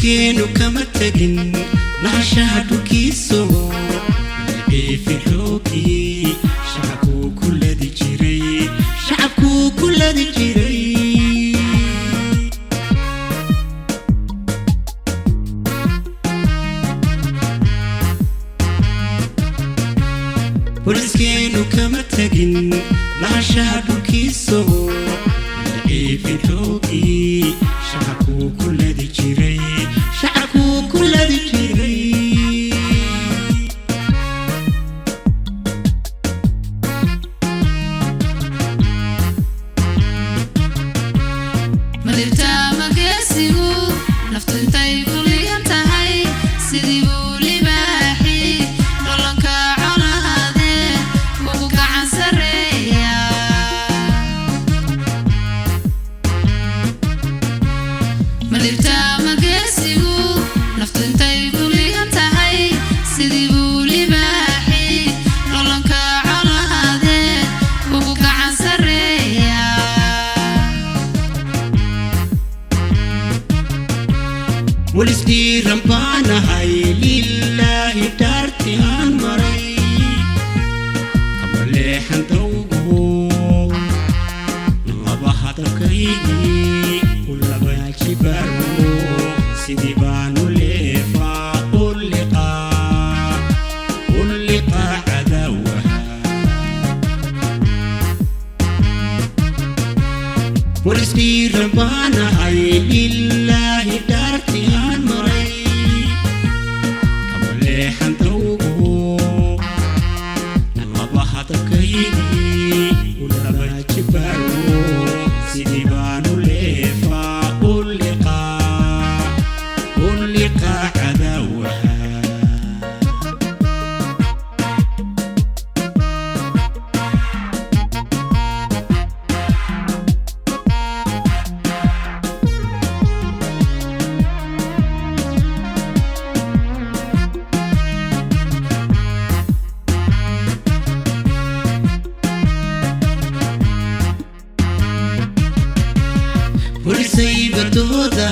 Boliskeenu kama tagin lahashaha dhulkiiso, ciifin xoogii shacabkuu ku ladi jiray, shacabkuu ku ladi jiray. Boliskeenu kama tagin lahashaha dhulkiiso, ciifin xoogii shacabkuu ku ladi jiray, shacabkuu ku ladi jiray. Malibta mageesigu naftu intay ku ligan tahay, sidii buu libaaxi lolonka colaade ugu gacan sarreeya. Malibta mageesigu naftu intay ku ligan tahay, sidii buu libaaxi lolonka colaade ugu gacan sarreeya. Welisdiiran baanahay, lilaahi dhaarti aan maray, kama leexan dawgu laba hadalkaygii u laba jibaarmo, sidii baanu leefaa u liqaa, u liqaa cadaawaha. Welisdiiran baanahay, lilaahi dhaarti aan maray, kama leexan dawgu laba hadalkaygii u laba jibaarmo, sidii baanu leefaa u liqaa, u liqaa cadaawaha. Bolisaybatooda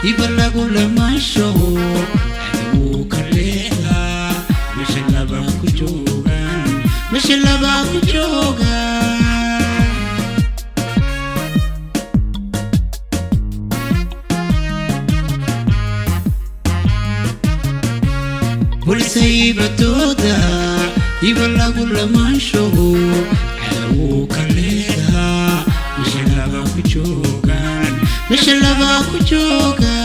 iba lagu lamaasho, cadowuu ka leexdaa meesha laba ku joogaan, meesha laba ku joogaan. Bolisaybatooda iba lagu lamaasho, cadowuu ka leexdaa meesha laba ku joogaan, meesha laba ku joogaan.